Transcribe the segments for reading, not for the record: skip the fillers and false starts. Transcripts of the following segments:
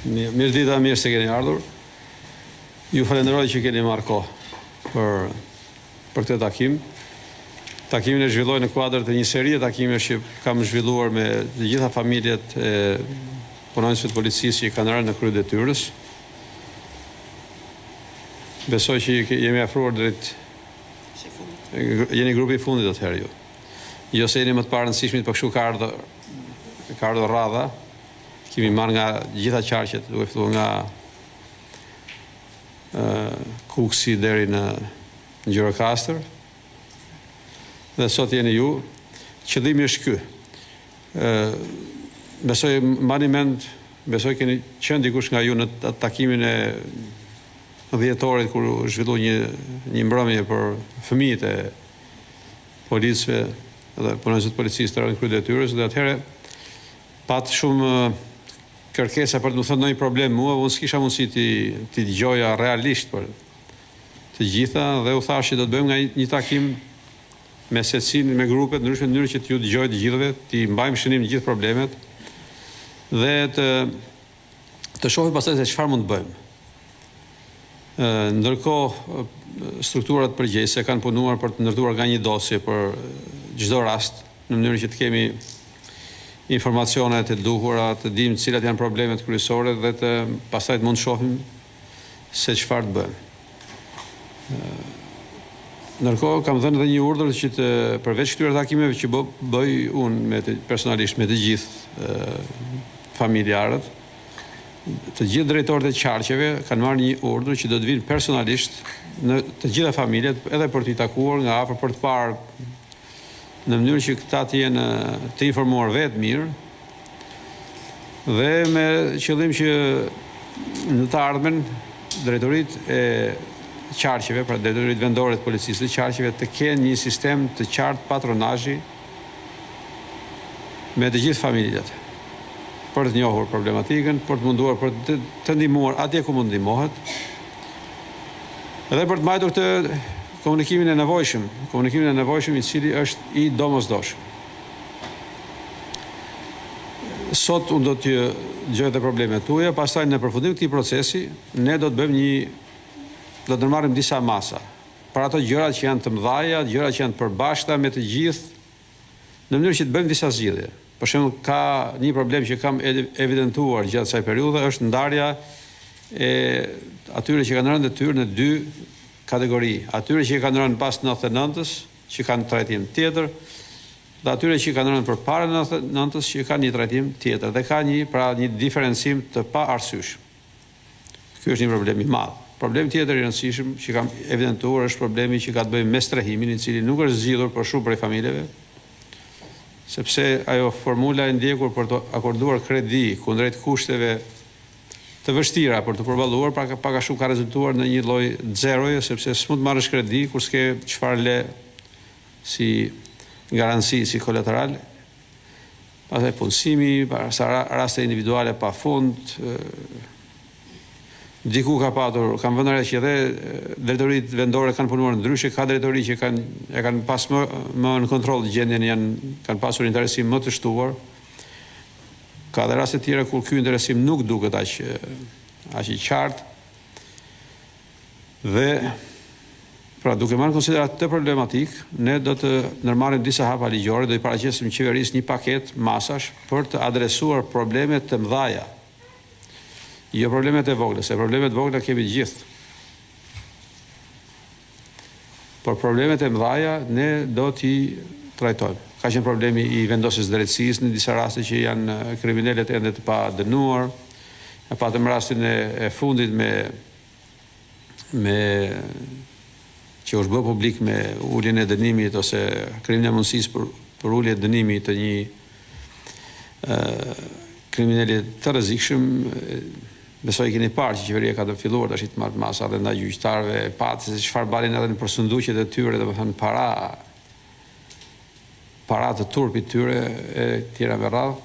Mirëdita, mirë se keni ardhur. Ju falenderoj që keni marrë kohë për për këtë takim. Takimin e zhvilloj në kuadër të një serie takimesh që kam zhvilluar me të gjitha familjet e punonjësve të policisë që kanë rënë në krye të detyrës. Besoj që jemi afruar drejt jeni grupi i fundit atëherë ju. Jo se jeni më të parëndësishmit, por kështu ka ardhur ka ardhur radha. Kemi marrë nga gjitha qarqet, duke filluar nga Kukësi deri në Gjirokastër. Dhe sot jeni ju. Qëllimi është ky. Ë besoj mbani mend, besoj keni qenë dikush nga ju në takimin e dhjetorit kur u zhvillu një një mbrëmje për fëmijët e policëve dhe punonjësve të policisë të rënë në krye të detyrës dhe atëherë pat shumë kërkesa për të më thënë ndonjë problem mua, unë s'kisha mundësi t'i t'i dëgjoja realisht për të gjitha dhe u thashë që do të bëjmë nga një takim me secilin, me grupe të ndryshme në mënyrë që t'ju dëgjoj të gjithëve, t'i mbajmë shënim të gjithë problemet dhe të të shohim pastaj se çfarë mund të bëjmë. Ndërkohë, strukturat përgjegjëse kanë punuar për të ndërtuar nga një dosje për çdo rast, në mënyrë që të kemi informacionet e duhura, të dimë cilat janë problemet kryesore dhe të pastaj të mund të shohim se çfarë të bëjmë. Ndërkohë kam dhënë edhe një urdhër që të përveç këtyre takimeve që bëj unë me të, personalisht me të gjithë familjarët, të gjithë drejtorët e qarqeve kanë marrë një urdhër që do të vinë personalisht në të gjitha familjet edhe për t'i takuar nga afër për të parë në mënyrë që këta të jenë të informuar vetë mirë dhe me qëllim që në të ardhmen drejtoritë e qarqeve, pra drejtoritë vendore të policisë të qarqeve të kenë një sistem të qartë patronazhi me të gjithë familjet për të njohur problematikën, për të munduar për të, të ndihmuar atje ku mund ndihmohet dhe për të mbajtur këtë komunikimin e nevojshëm, komunikimin e nevojshëm i cili është i domosdoshëm. Sot unë do të dëgjoj dhe problemet tuaja, pastaj në përfundim të këtij procesi ne do të bëjmë një do të ndërmarrim disa masa për ato gjëra që janë të mëdhaja, gjëra që janë të përbashkëta me të gjithë, në mënyrë që të bëjmë disa zgjidhje. Për shembull, ka një problem që kam evidentuar gjatë kësaj periudhe është ndarja e atyre që kanë rënë në detyrë në dy kategori, atyre që kanë rënë pas 99-ës, që kanë trajtim tjetër, dhe atyre që kanë rënë përpara 99-ës që kanë një trajtim tjetër dhe ka një pra një diferencim të paarsyeshëm. Ky është një problem i madh. Problem tjetër i rëndësishëm që kam evidentuar është problemi që ka të bëjë me strehimin, i cili nuk është zgjidhur për shumë prej familjeve, sepse ajo formula e ndjekur për të akorduar kredi kundrejt kushteve të vështira për të përballuar, pra pak a shumë ka rezultuar në një lloj zeroje, sepse s'mund të marrësh kredi kur s'ke çfarë le si garanci, si kolateral. Pastaj punësimi, sa raste individuale pa fund, diku ka patur, kam vënë re që edhe drejtoritë vendore kanë punuar ndryshe, ka drejtori që kanë e kanë pas më më në kontroll gjendjen, janë kanë pasur interesim më të shtuar. Ka dhe raste të tjera kur ky interesim nuk duket aq aq i qartë. Dhe pra duke marrë në konsideratë këtë problematikë, ne do të ndërmarrim disa hapa ligjore, do i paraqesim qeverisë një paketë masash për të adresuar probleme të mëdhaja. Jo problemet e vogla, se problemet e vogla kemi gjithë. Por problemet e mëdhaja ne do t'i trajtojmë. Ka qenë problemi i vendosjes së drejtësisë në disa raste që janë kriminelët ende të padënuar. E patëm rastin e, e fundit me me që është bërë publik me uljen e dënimit ose krijimin e mundësisë për për ulje dënimi të një ë krimineli të rrezikshëm, besoj keni parë që qeveria ka të filluar tash të marrë masa edhe ndaj gjyqtarëve, patë se çfarë banin edhe në sunduqet e tyre, domethënë para para të turpit tyre e tjera me radhë.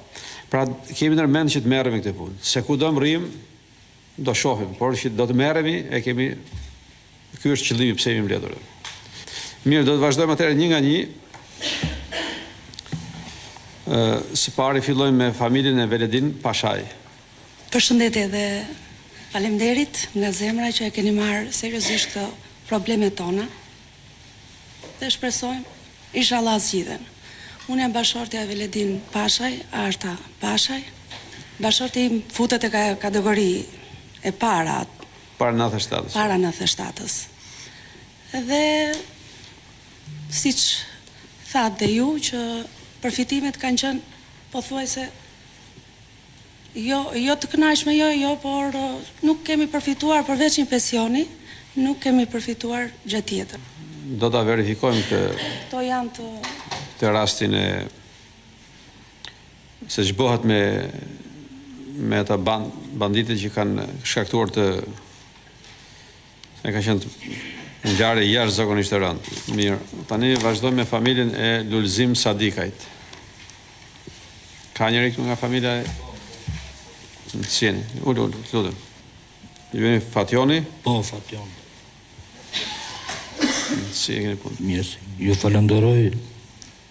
Pra kemi ndërmend që të merremi me këtë punë. Se ku do mbërrijmë, do shohim, por që do të merremi e kemi ky është qëllimi pse jemi mbledhur. Mirë, do të vazhdojmë atëherë një nga një. Së pari fillojmë me familjen e Veledin Pashaj. Përshëndetje dhe faleminderit nga zemra që e keni marrë seriozisht këto problemet tona dhe shpresojmë ishallah zgjidhen. Unë jam bashkëshortja e Veledin Pashaj, Arta Pashaj. Bashkëshorti im futet tek ajo kategori e para. Para 97-ës. Para 97-ës. Dhe siç thatë dhe ju që përfitimet kanë qenë pothuajse jo jo të kënaqshme, jo jo, por nuk kemi përfituar përveç një pensioni, nuk kemi përfituar gjë tjetër. Do ta verifikojmë këtë Këto janë të këtë rastin e se ç'bëhet me me ata banditët që kanë shkaktuar të E ka qenë ngjarje jashtëzakonisht e rëndë. Mirë, tani vazhdojmë me familjen e Lulzim Sadikajt. Ka njeri këtu nga familja e Si jeni? Ulu, ulu, të lutem. Ju jeni Fatjoni? Po, Fatjon. Si e keni punë? Mirë, ju falenderoj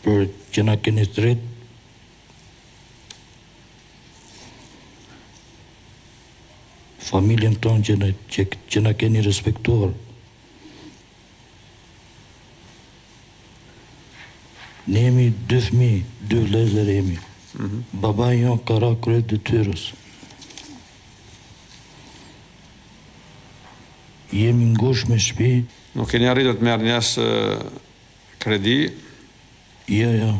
për që na keni thirrë Familjen tonë që na që, që na keni respektuar. Ne jemi dy fëmijë, dy vëllezër jemi. Mm -hmm. Baba jonë ka ra krye detyrës. Jemi ngushtë me shtëpi. Nuk keni arritur të merrni as kredi? Jo, jo.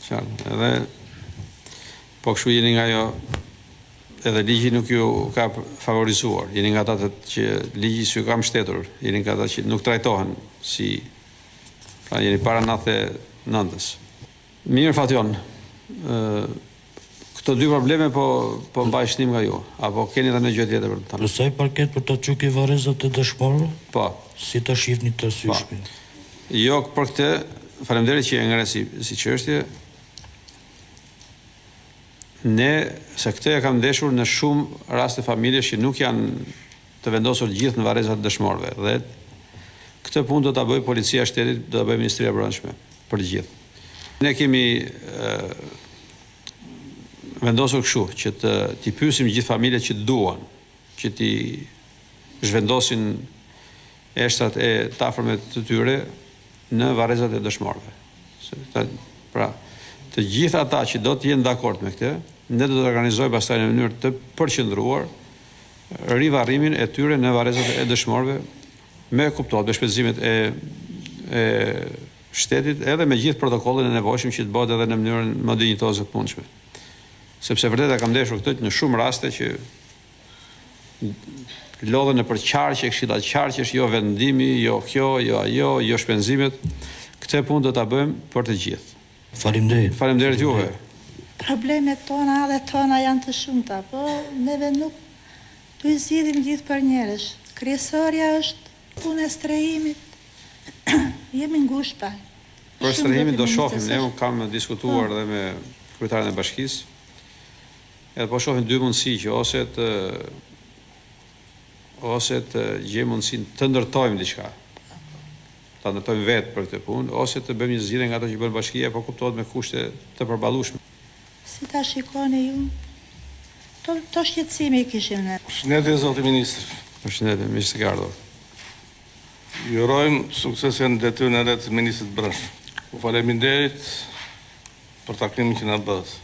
Qartë, edhe po kështu jeni nga ajo edhe ligji nuk ju ka favorizuar, jeni nga ata të që ligji s'ju ka mbështetur, jeni nga ata që nuk trajtohen si pra jeni para 99-ës. Mirë Fatjon, ë këto dy probleme po po mbaj shënim nga ju, apo keni edhe ndonjë gjë tjetër për të thënë? Për sa i përket për ta çu ke varrezat e dëshmorëve? Po. Si ta shihni të arsyeshme? Po. Jo, për këtë, faleminderit që e ngre si si çështje. Ne se këtë e kam ndeshur në shumë raste familjesh që nuk janë të vendosur të gjithë në varrezat e dëshmorëve dhe këtë punë do ta bëjë Policia e Shtetit, do ta bëjë Ministria e Brendshme për të gjithë. Ne kemi vendosur kështu që të t'i pyesim gjithë familjet që duan që t'i zhvendosin eshtrat e të afërmve të tyre në varrezat e dëshmorëve. Pra, të gjithë ata që do të jenë dakord me këtë, ne do të organizojmë pastaj në mënyrë të përqendruar rivarrimin e tyre në varrezat e dëshmorëve me kuptohet me shpenzimet e e shtetit edhe me gjithë protokollin e nevojshëm që të bëhet edhe në mënyrën më dinjitoze të mundshme. Sepse vërtet e kam ndeshur këtë në shumë raste që lodhen nëpër qarqe, këshilla qarqesh, jo vendimi, jo kjo, jo ajo, jo shpenzimet. Këtë punë do ta bëjmë për të gjithë. Faleminderit. Faleminderit juve. Problemet tona dhe tona janë të shumta, po neve nuk do i zgjidhim gjithë përnjëherësh. Kryesorja është puna e strehimit. Jemi ngushtë pak. Për strehimin do shohim, ne unë kam diskutuar dhe me kryetarin e bashkisë. Edhe po shohim dy mundësi që ose të ose të gjejmë mundësinë të ndërtojmë diçka. Ta ndërtojmë vetë për këtë punë, ose të bëjmë një zgjidhje nga ato që bën bashkia, po kuptohet me kushte të përballueshme. Si ta shikoni ju? Këto këto shqetësime i kishim ne. Përshëndetje zoti ministër. Përshëndetje, mirë se ke ardhur. Ju urojmë suksese në detyrën e re të ministrit të Brendshëm. U faleminderit për takimin që na bëtë.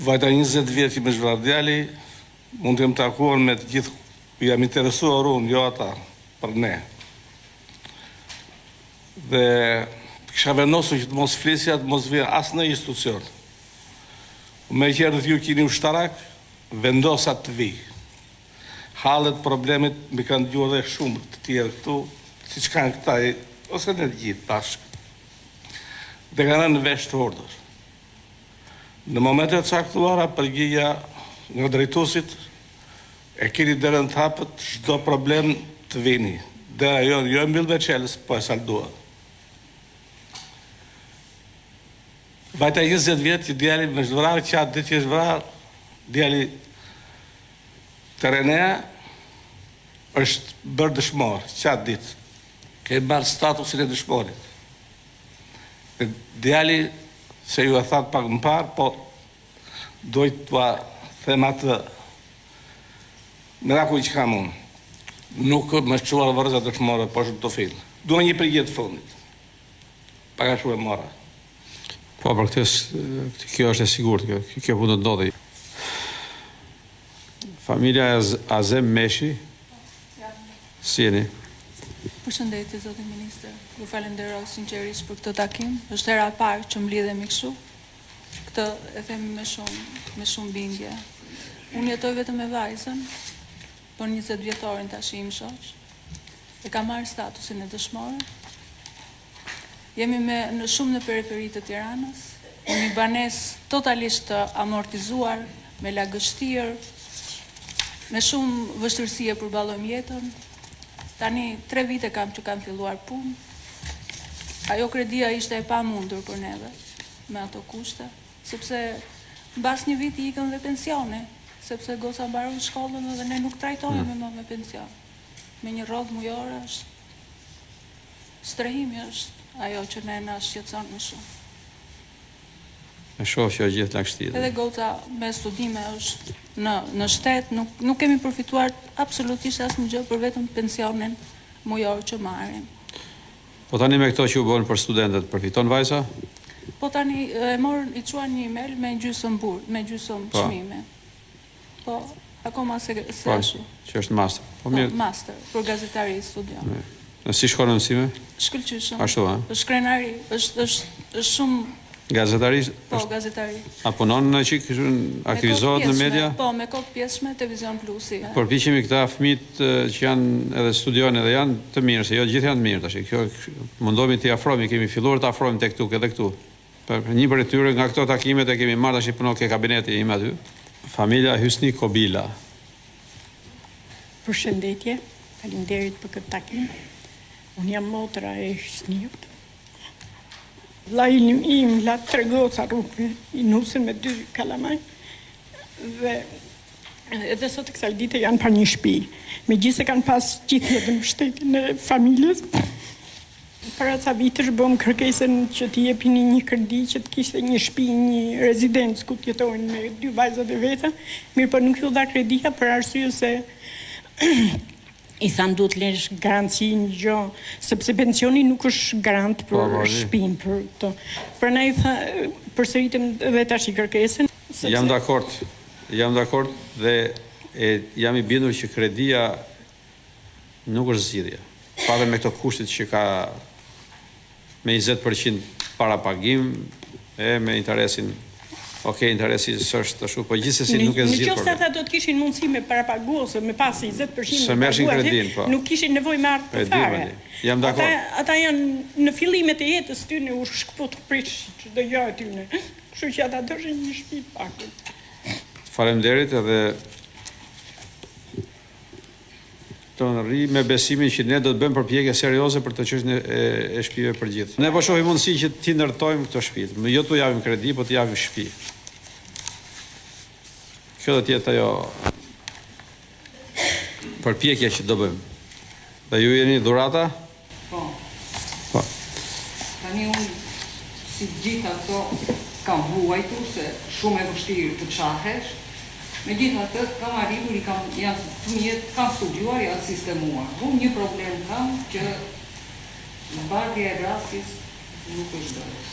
Vajta 20 vjet që më është vrarë djali, mund të jem takuar me të gjithë, jam interesuar unë, jo ata, për ne. Dhe kisha vendosur që të mos flisja, të mos vija as në institucion. Meqë erdhët ju që jeni ushtarak, vendosa të vij. Hallet, problemet, m'i kanë dëgjuar dhe shumë të tjerë këtu, siç kanë këta, ose ne të gjithë bashkë. Dhe kanë rënë në vesh të hurdhër. Në momente të caktuara, përgjigja nga drejtuesit e keni derën të hapët, çdo problem të vini. Dera jonë jo e mbyllë me çelës, po e salduar. Vajta 20 vjet që djali më është vrarë, që atë ditë që është vrarë, djali Terenea është bërë dëshmor, që atë ditë. Kemi marrë statusin e dëshmorit. Dhe djali, se ju e thatë pak më parë, po doj t'ua them atë merakun që kam unë. Nuk më është çuar varreza e dëshmorëve poshtë në Tufin. Dua një përgjigje të fundit. Pak a shumë e mora. Po, për këtë, kjo është e sigurt, kjo, kjo punë do të ndodhi. Familja e Azem Meshi, si jeni? Përshëndetje, zoti ministër. Ju falenderoj sinqerisht për këtë takim. Është hera e parë që mblidhemi kështu. Këtë e themi me shumë, me shumë bindje. Unë jetoj vetëm me vajzën, për 20 vjetorin tash im shoq. E ka marrë statusin e dëshmorit. Jemi me në shumë në periferi të Tiranës, në një banesë totalisht të amortizuar, me lagështirë, me shumë vështirësi e përballojmë jetën. Tani tre vite kam që kam filluar punë. Ajo kredia ishte e pamundur për neve me ato kushte, sepse mbas një viti ikën dhe pensioni, sepse goca mbaron shkollën dhe ne nuk trajtohemi më me pension. Me një rrogë mujore është Strehimi është ajo që ne na shqetëson më shumë. E shoh që është gjithë lagështirë. Edhe goca me studime është në në shtet, nuk nuk kemi përfituar absolutisht asnjë gjë për vetëm pensionin mujor që marrim. Po tani me këto që u bënë për studentët, përfiton vajza? Po tani e morën i çuan një email me gjysëm bur, me gjysëm po. çmimi. Po, akoma se se po, ashtu. Që është master. Po, po mirë. Master për gazetari studion. Mirë. Në si shkon në mësime? Shkëlqyeshëm. Ashtu, a? Është krenari, është është është shumë Gazetari? Po, gazetari. A punon në çik, aktivizohet në media? Po, me kohë të pjesshme te Vizion Plusi. Përpiqemi këta fëmijët që janë edhe studiojnë edhe janë të mirë, se jo gjithë janë të mirë tash. Kjo mundohemi t'i afrojmë, kemi filluar të afrojmë tek tuk edhe këtu. Për një prej tyre nga këto takimet e kemi marrë tash punon ke kabineti im aty. Familja Hysni Kobila. Përshëndetje, faleminderit për këtë takim. Unë jam motra e Hysniut. Vllai im la tre goca rrugëve, i nusën me dy kalamaj dhe edhe sot e kësaj dite janë pa një shtëpi. Megjithëse kanë pas gjithë jetën mbështetjen e familjes, Para ca vitesh bëmë kërkesën që t'i jepinin një kredi që të kishte një shtëpi, një rezidencë ku të jetojnë me dy vajzat e veta, mirëpo nuk iu dha kredia për arsye se i thanë duhet të lesh garanci një gjë, sepse pensioni nuk është garant për po, po, shtëpinë, për këto. Prandaj tha, përsëritëm edhe tash kërkesën. Sepse... Jam dakord, jam dakord dhe e, jam i bindur që kredia Nuk është zgjidhje. Pa dhe me këto kushtet që ka me 20% parapagim e me interesin Ok, interesi s'është ashtu, po gjithsesi nuk e zgjidh Në qoftë se ata do të kishin mundësi me parapagu ose me pas 20% Se merrshin kredinë, po. Nuk kishin nevojë me ardhë për fare. Jam dakord. Ata, ata janë në fillimet e jetës tyne u shkëput prish çdo gjë e tyne. Kështu që ata doshin një shtëpi të paktën. Faleminderit edhe Të rri me besimin që ne do të bëjmë përpjekje serioze për të çështjen e, e shtëpive për gjithë. Ne po shohim mundësi që t'i ndërtojmë këto shtëpi, jo t'u japim kredi, po t'i japim shtëpi. Kjo do të jetë ajo përpjekja që do bëjmë. Dhe ju jeni Dhurata? Po. Po. Tani unë si të gjitha ato kam vuajtur se shumë e vështirë të çahesh. Megjithatë kam arritur i kam janë fëmijët kanë studiuar janë sistemuar. Unë një problem kam që zbardhja e vrasjes nuk është bërë.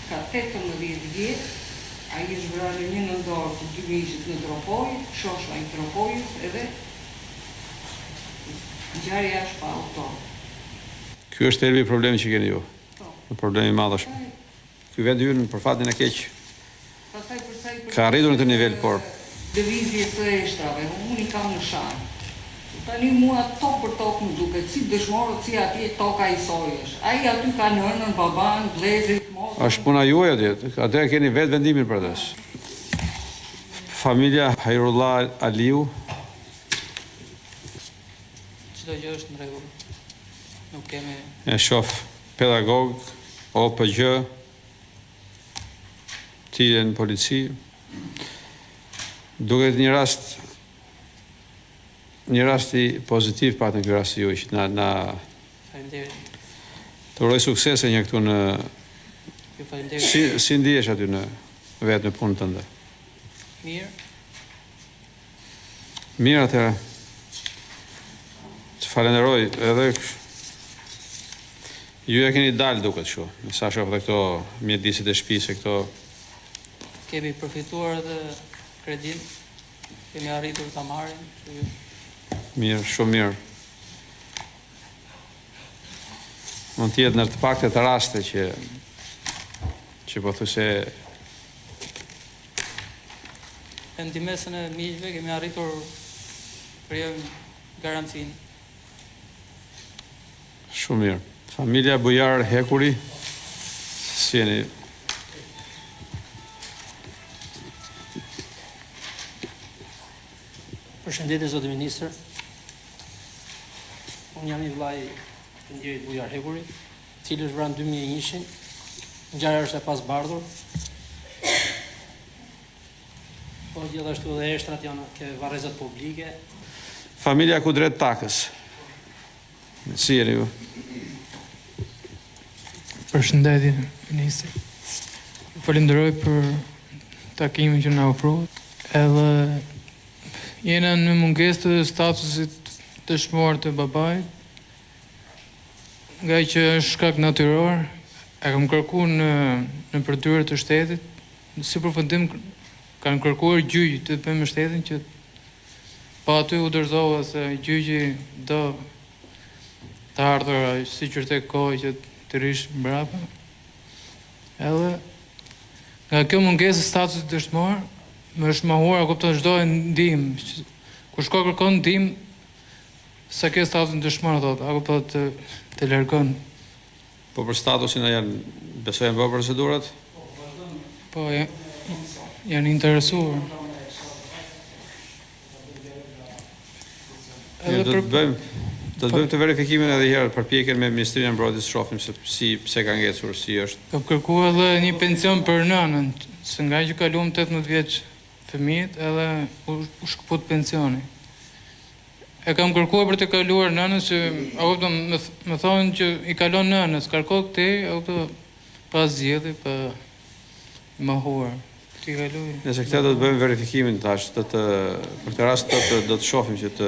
Ka 18 vjet, ai është vrarë në një nëntor të 2000 në Tropojë, Shoshaj i Tropojës edhe Ngjarja është pa autor. Ky është thelbi i problemit që keni ju. Po. Problem i madh është. Ky vend ynë për fatin e keq Pastaj për sa i përket ka arritur në këtë nivel, por lëvizjes së eshtrave, unë i kam në Sharrë. Tani mua tok për tok më duket, si dëshmorët si atje toka i soj është. Ai aty ka nënën, babanë, vëllezërit, motrën. Është puna juaj atje, atë e keni vetë vendimin për atë. Familja Hajrullah Aliu. Çdo gjë është në rregull. Nuk kemi E shoh pedagog, OPGJ, ti je në polici. Duket një rast një rast i pozitiv patën ky rast juaj që na na Faleminderit. Faleminderit. Të uroj suksese një këtu në Ju faleminderit. Si si ndihesh aty në vetë në punën tënde? Mirë. Mirë atëherë. Të falenderoj edhe ju ja keni dalë duket kështu, me sa shoh edhe këto mjediset e shtëpisë këto. Kemi përfituar edhe kredin, kemi arritur ta marrim, kështu që Mirë, shumë mirë. Mund të jetë ndër të paktet raste që që pothuajse Me ndihmesën e miqve kemi arritur të krijojmë garancinë. Shumë mirë. Familja Bujar Hekuri, si jeni? Përshëndetje zoti ministër. Unë jam i vëllai i të ndjerit Bujar Hekuri, i cili është vrarë në 2001-shin. Ngjarja është e pazbardhur. Po gjithashtu edhe eshtrat janë ke varrezat publike. Familja Kudret Takës. Si jeni ju? Përshëndetje, ministër. Ju falenderoj për takimin që na ofruat. Edhe jena në mungesë të statusit dëshmor të babait, nga që është shkak natyror, e kam kërku në nëpër dyer të shtetit, si përfundim kanë kërkuar gjyq të bëjmë me shtetin që Po aty u dorëzova se gjyqi do të ardhura siç është e kohë që të rrish mbrapa. Edhe nga kjo mungesë e statusit dëshmor, më është mohuar, kupton çdo ndihmë. Kur shko kërkon ndihmë, s'e ke statusin dëshmor thotë, a kupton të të largon. Po për statusin a janë, besoj janë bërë procedurat? Po, janë interesuar. Edhe do të bëjmë do të bëjmë të verifikimin edhe një herë përpjekjen me Ministrinë e Mbrojtjes, shohim se si pse ka ngecur, si është. Kam kërkuar edhe një pension për nënën, se nga që kaluam 18 vjeç fëmijët edhe u, u shkëput pensioni. E kam kërkuar për të kaluar nënës që, a kupton, më, më thonë që i kalon nënës, kërko këtej, a kupton, pa zgjidhje, pa mohuar. T'i kaloj. Nëse këtë do të bëjmë verifikimin tash, do të për këtë rast do të do të shohim që të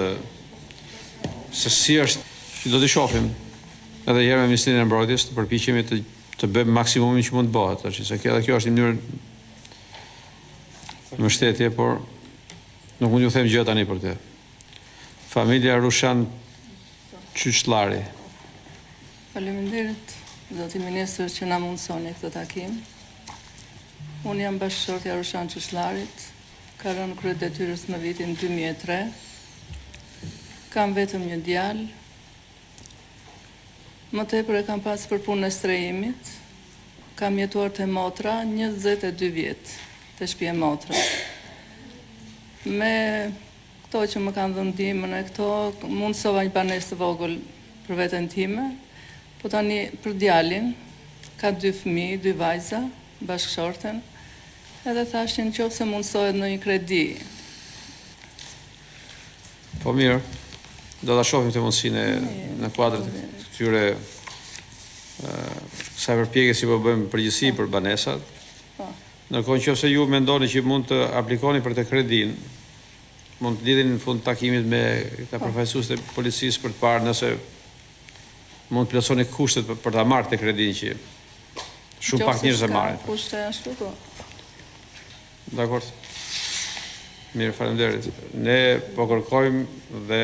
se si është, që do të shohim edhe një herë me Ministrinë e Mbrojtjes, të përpiqemi të të bëjmë maksimumin që mund të bëhet tash, se kjo edhe kjo është një mënyrë mbështetje, por Nuk mund t'ju them gjë tani për këtë. Familja Rushan Qyqllari. Faleminderit, zoti ministër që na mundësoni këtë takim. Unë jam bashkëshortja e Rushan Qyqllarit, ka rënë krye detyrës në vitin 2003. Kam vetëm një djalë. Më tepër e kam pas për punën e strehimit. Kam jetuar te motra 22 vjet, te shtëpia e motrës. Me këto që më kanë dhënë ndihmën e këto, mundësova një banesë të vogël për veten time, po tani për djalin, ka dy fëmijë, dy vajza, bashkëshorten, edhe thashë që në qoftë se mundësohet ndonjë kredi. Po mirë, do ta shohim këtë mundësinë në kuadër të këtyre kësaj përpjekje si po bëjmë përgjithësi për banesat. Po. Ndërkohë në qoftë se ju mendoni që mund të aplikoni për të kredinë, mund të lidheni në fund të takimit me këta po. përfaqësuesit e policisë për të parë nëse mund të plotësoni kushtet për, për ta marrë këtë kredinë që shumë pak njerëz e marrin. Kushte ashtu po. Dakord. Mirë, faleminderit. Ne po kërkojmë dhe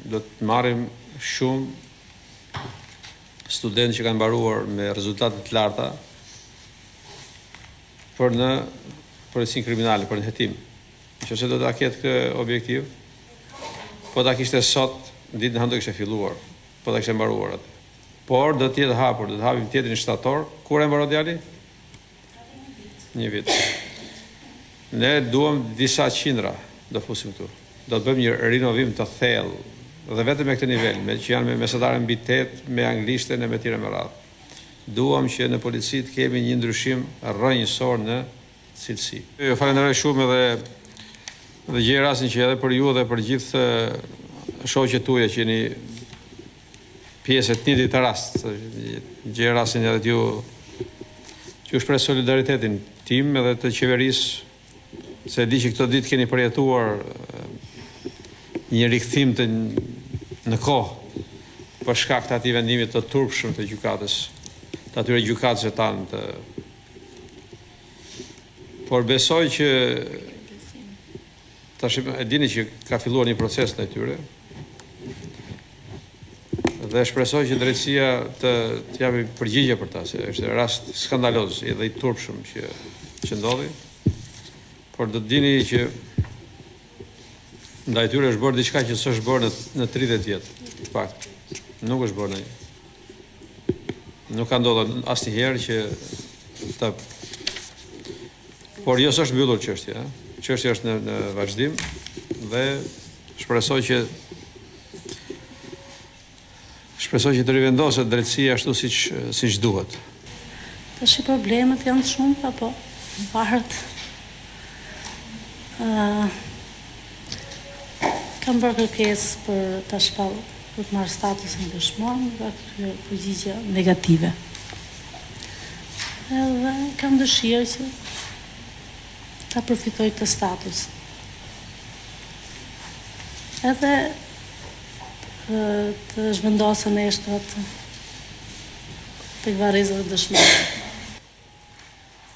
do të marrim shumë studentë që kanë mbaruar me rezultate të larta për në policinë kriminale, për në hetim. Nëse do ta ketë këtë objektiv, po ta kishte sot, ditën e hënë do kishte filluar, po ta kishte mbaruar atë. Por do të jetë hapur, do të hapim tjetrin shtator. Kur e mbaron djali? Një vit. Ne duam disa qindra do fusim këtu. Do të bëjmë një rinovim të thellë dhe vetëm me këtë nivel, me që janë me mesatare mbi 8, me anglishten e me tjera me radhë. Duam që në polici të kemi një ndryshim rrënjësor në cilësi. Ju falenderoj shumë edhe dhe gjej rastin që edhe për ju dhe për gjithë shoqet tuaja që jeni. pjesë e të njëjtit rast, gjej rastin edhe t'ju t'ju shpreh solidaritetin tim edhe të qeverisë, se e di që këto ditë keni përjetuar një rikthim të në kohë për shkak të atij vendimi të turpshëm të gjykatës, të atyre gjykatësve tanë të Por besoj që tash e dini që ka filluar një proces ndaj tyre. Dhe shpresoj që drejtësia të të japi përgjigje për ta, se është rast skandaloz edhe i turpshëm që që ndodhi. Por do të dini që ndaj tyre është bërë diçka që s'është bërë në në 30 vjet, të paktën. Nuk është bërë ndonjë. Nuk ka ndodhur asnjëherë që të Por jo s'është mbyllur çështja, ë. Çështja është në në vazhdim dhe shpresoj që shpresoj që të rivendoset drejtësia ashtu siç siç duhet. Tashi problemet janë të shumta, po varet. Ë kam bërë kërkesë për ta shpall për të marrë statusin dëshmor, më ka kthyer përgjigje negative. Edhe kam dëshirë që ta përfitoj këtë status. Edhe të zhvendosen eshtrat tek varrezat e dëshmorëve.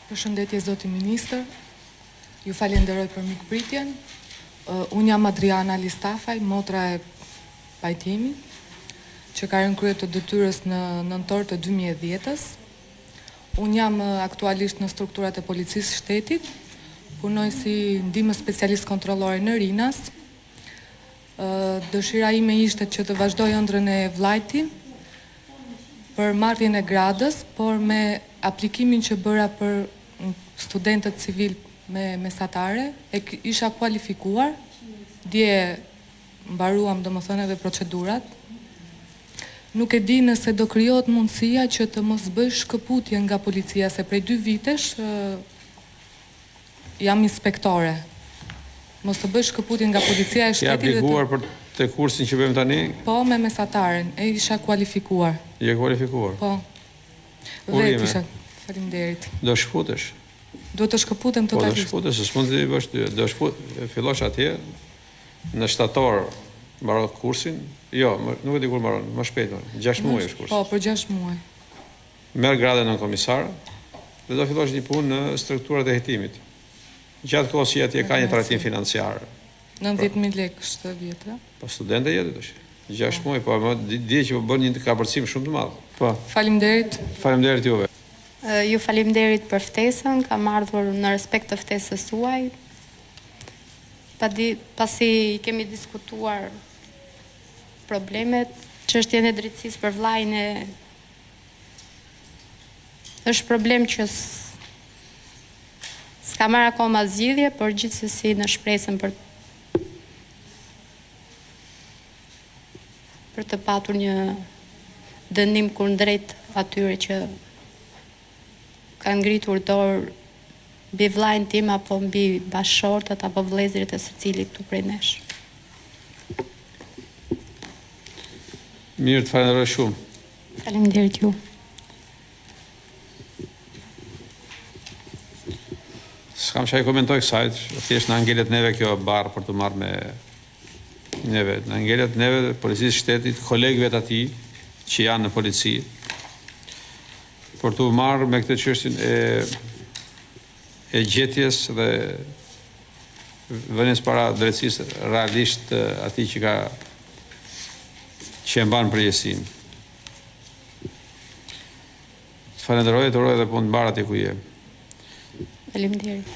Përshëndetje zoti ministër. Ju falenderoj për mikpritjen. Unë jam Adriana Listafaj, motra e Pajtimit, që ka rënë në krye të detyrës në nëntor të 2010-ës. Unë jam aktualisht në strukturat e Policisë së Shtetit, punoj si ndihmës specialist kontrollore në Rinas. Dëshira ime ishte që të vazhdoj ëndrrën e vëllait tim për marrjen e gradës, por me aplikimin që bëra për studentët civil me mesatare, e isha kualifikuar, dje mbaruam domethënë edhe procedurat. Nuk e di nëse do krijohet mundësia që të mos bëj shkëputje nga policia, se prej dy vitesh jam inspektore. Mos të bëj shkëputje nga policia e Je shtetit dhe të aplikuar për te kursin që bëjmë tani? Po, me mesataren, e isha kualifikuar. Je kualifikuar? Po. Vetë isha. Faleminderit. Do shkëputesh. Duhet të shkëputem totalisht. Po do shkëputesh, se s'mund të bësh dy. Do shkëput, fillosh atje në shtator mbaron kursin. Jo, më, nuk e di kur mbaron, më shpejt mbaron. 6 muaj është kursi. Po, për 6 muaj. Merr gradën nënkomisar dhe do fillosh një punë në strukturat e hetimit. Gjatë kohës që atje ka një trajtim financiar. 90.000 lekë është vjetra. Po studente je ti tash. 6 muaj, po më di që po bën një kapërcim shumë të madh. Po. Faleminderit. Faleminderit juve. Ju faleminderit për ftesën, kam ardhur në respekt të ftesës suaj. Padi, pasi i kemi diskutuar problemet, çështjen e drejtësisë për vllain e është problem që s'ka marrë akoma zgjidhje, por gjithsesi në shpresën për për të patur një dënim kundrejt atyre që kanë ngritur dorë mbi vllain tim apo mbi bashkëshortët apo vëllezërit e secilit këtu prej nesh. Mirë, të falenderoj shumë. Faleminderit ju. S'kam ça i komentoj kësaj, thjesht na ngelet neve kjo barrë për t'u marrë me neve, na ngelet neve policisë së shtetit, kolegëve të atij që janë në polici, për t'u marrë me këtë çështjen e e gjetjes dhe vënies para drejtësisë realisht atij që ka që e mban përgjegjësinë. Të falenderoj, të uroj edhe punë të mbarë atje ku je. Faleminderit.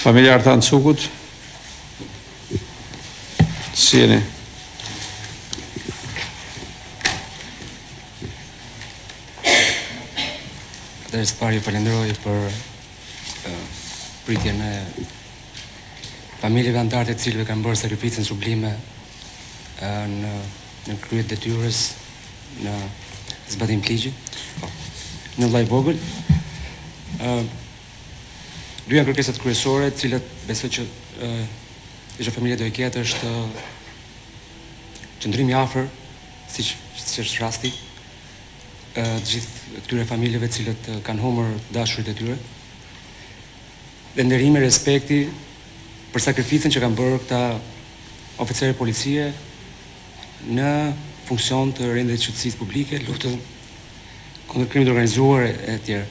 Familjarë të Cukut. Si jeni? Atëherë së pari ju falenderoj për pritjen e familjeve anëtarët e të cilëve kanë bërë sakrificën sublime në në krye të detyrës në zbatim të ligjit. Po. Në Vëllai i Vogël. Ë dy janë kërkesat kryesore, të cilat besoj që ë çdo familje do i ketë është qëndrimi afër, siç siç është rasti. të gjithë këtyre familjeve të cilët kanë humbur të dashurit e tyre. Dhe nderimi, respekti për sakrificën që kanë bërë këta oficerë policie në funksion të rendit dhe qetësisë publike, luftën kundër krimit të organizuar e tjerë.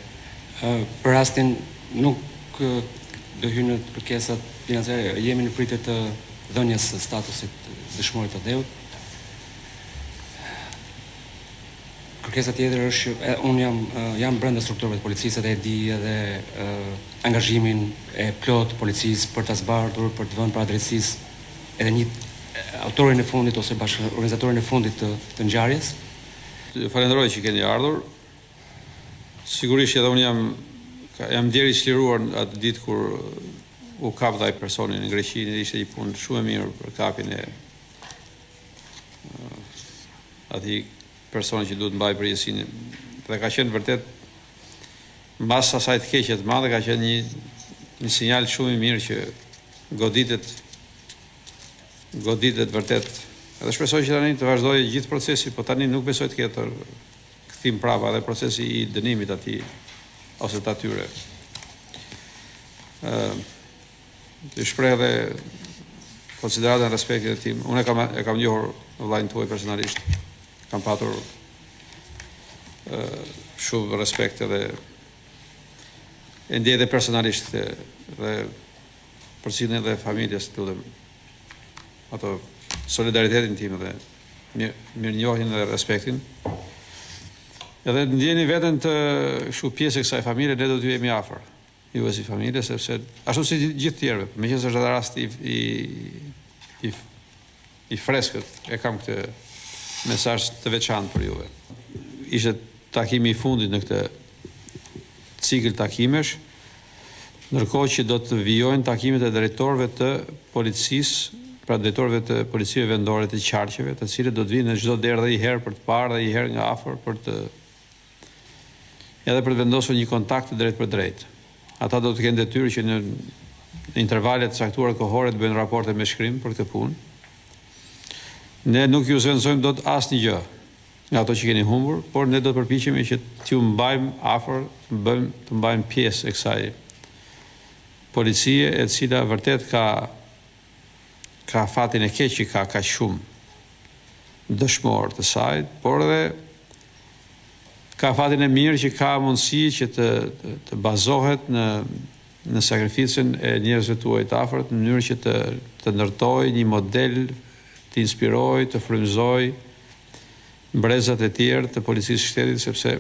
Për rastin nuk do hyj në kërkesat financiare, jemi në pritje të dhënies së statusit të dëshmorit të atdheut. Kërkesa tjetër është që unë jam jam brenda strukturave të policisë dhe e di edhe angazhimin e plotë të policisë për ta zbardhur, për të vënë para drejtësisë edhe një autorin e fundit ose bashkëorganizatorin e fundit të të ngjarjes. Ju falenderoj që keni ardhur. Sigurisht që edhe unë jam jam ndjerë i çliruar atë ditë kur u kap dhe ai personi në Greqi, ishte një punë shumë e mirë për kapjen e atij personi që duhet të mbajë përgjegjësinë dhe ka qenë vërtet mbas asaj të keqe të madhe ka qenë një një sinjal shumë i mirë që goditet goditet vërtet edhe shpresoj që tani të vazhdojë gjithë procesi, po tani nuk besoj të ketë kthim prapa edhe procesi i dënimit atij ose të atyre. Ë Të shpreh edhe konsideratën e respektin tim. Unë e kam e kam njohur vëllain tuaj personalisht. Kam patur ë shumë respekt edhe e ndjej edhe personalisht këtë dhe përcillni edhe familjes, të lutem, ato solidaritetin tim dhe mirënjohjen dhe respektin. Edhe të ndjeni veten të kështu pjesë e kësaj familje, ne do t'ju jemi afër. Juve si familje, sepse ashtu si gjithë tjerëve, meqenëse është edhe rasti i i i i freskët, e kam këtë mesazh të veçantë për juve. Ishte takimi i fundit në këtë cikël takimesh, ndërkohë që do të vijojnë takimet e drejtorëve të policisë, pra drejtorëve të policive vendore të qarqeve, të cilët do të vijnë në çdo derë dhe një herë për të parë dhe një herë nga afër për të edhe për të vendosur një kontakt të drejtpërdrejtë. Ata do të kenë detyrë që në intervale të caktuara kohore të bëjnë raporte me shkrim për këtë punë. Ne nuk ju zëvendësojmë dot asnjë gjë nga ato që keni humbur, por ne do të përpiqemi që t'ju mbajmë afër, të bëjmë, të mbajmë pjesë e kësaj policie e cila vërtet ka ka fatin e keq që ka kaq shumë dëshmorë të saj, por edhe ka fatin e mirë që ka mundësi që të të bazohet në në sakrificën e njerëzve tuaj të afërt në mënyrë që të të ndërtojë një model, të inspirojë, të frymëzojë brezat e tjerë të policisë së shtetit sepse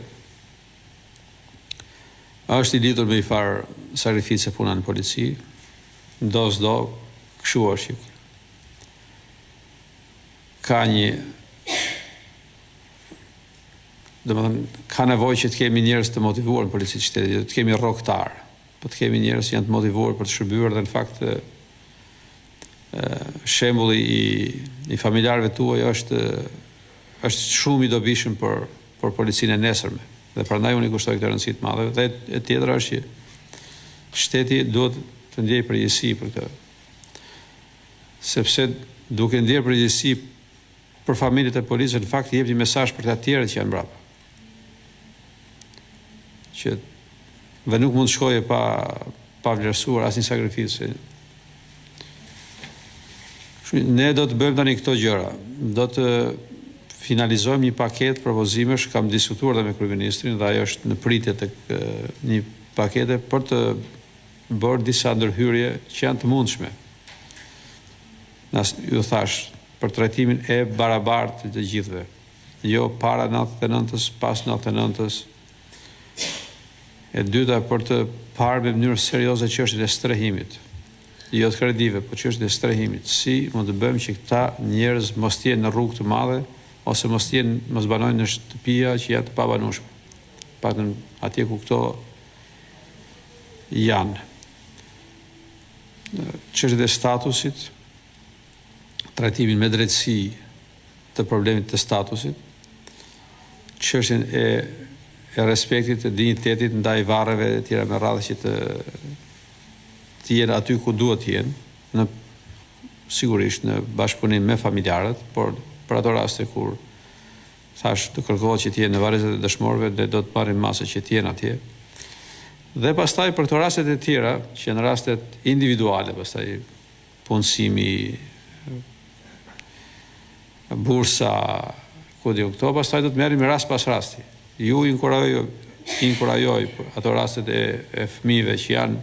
është i lidhur me një farë sakrifice puna në polici, do s'do, kështu është që ka një domethënë ka nevojë që të kemi njerëz të motivuar në polici të shtetit, jo të kemi rrogëtarë, po të kemi njerëz që janë të motivuar për të shërbyer dhe në fakt shembulli i i familjarëve tuaj është është shumë i dobishëm për për policinë e nesërme dhe prandaj unë i kushtoj këtë rëndësi të madhe dhe e tjetra është që shteti duhet të ndjejë përgjegjësi për këtë sepse duke ndjerë përgjegjësi për familjet e policëve në fakt jep një mesazh për të tjerët që janë mbrapa. Që dhe nuk mund të shkojë pa pa vlerësuar asnjë sakrificë. Ne do të bëjmë tani këto gjëra. Do të finalizojmë një paketë propozimesh, kam diskutuar dhe me kryeministrin dhe ajo është në pritje të një pakete për të bërë disa ndërhyrje që janë të mundshme. Nas, ju thashë, për trajtimin e barabartë të të gjithëve. Jo para 99-ës, pas 99-ës. E dyta, për të parë me mënyrë serioze çështjen e strehimit. Jo të kredive, po çështjen e strehimit. Si mund të bëjmë që këta njerëz mos të jenë në rrugë të madhe ose mos të jenë, mos banojnë në shtëpia që janë të pabanueshme. Paktën atje ku këto janë. Çështjet e statusit, trajtimin me drejtësi të problemit të statusit, çështjen e e respektit të dinjitetit ndaj varreve e tjera me radhë që të të jenë aty ku duhet të jenë, në sigurisht në bashkëpunim me familjarët, por për ato raste kur. Thashë, të kërkohet që të jenë në varrezat e dëshmorëve dhe do të marrim masa që të jenë atje. Dhe pastaj për këto rastet e tjera, që janë rastet individuale, pastaj punësimi, bursa, ku di unë këto, pastaj do të merremi rast pas rasti. Ju inkurajoj, inkurajoj për ato rastet e, e fëmijëve që janë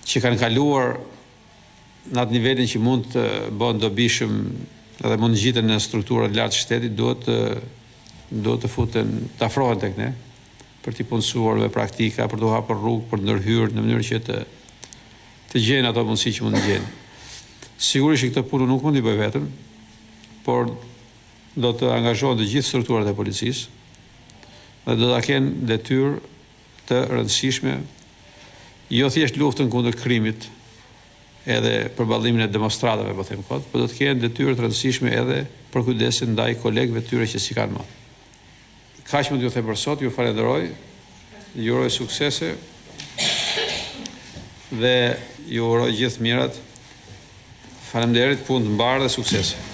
që kanë kaluar në atë nivelin që mund të bëhen dobishëm dhe mund të ngjiten në strukturat e larta të shtetit, duhet të duhet të futen, të afrohen tek ne për t'i punësuar me praktika, për t'u hapur rrugë, për të ndërhyrë në mënyrë që të të gjejnë ato mundësi që mund të gjejnë. Sigurisht që këtë punë nuk mund t'i bëj vetëm, por do të angazhohen të gjithë strukturat e policisë dhe do ta kenë detyrë të rëndësishme jo thjesht luftën kundër krimit edhe përballimin e demonstratave, po them kot, por do të kenë detyrë të rëndësishme edhe përkujdesjen ndaj kolegëve të tyre që s'i kanë më. Kaq mund t'ju them për sot, ju falenderoj, ju uroj suksese dhe ju uroj gjithë të mirat. Faleminderit, punë të mbarë dhe suksese.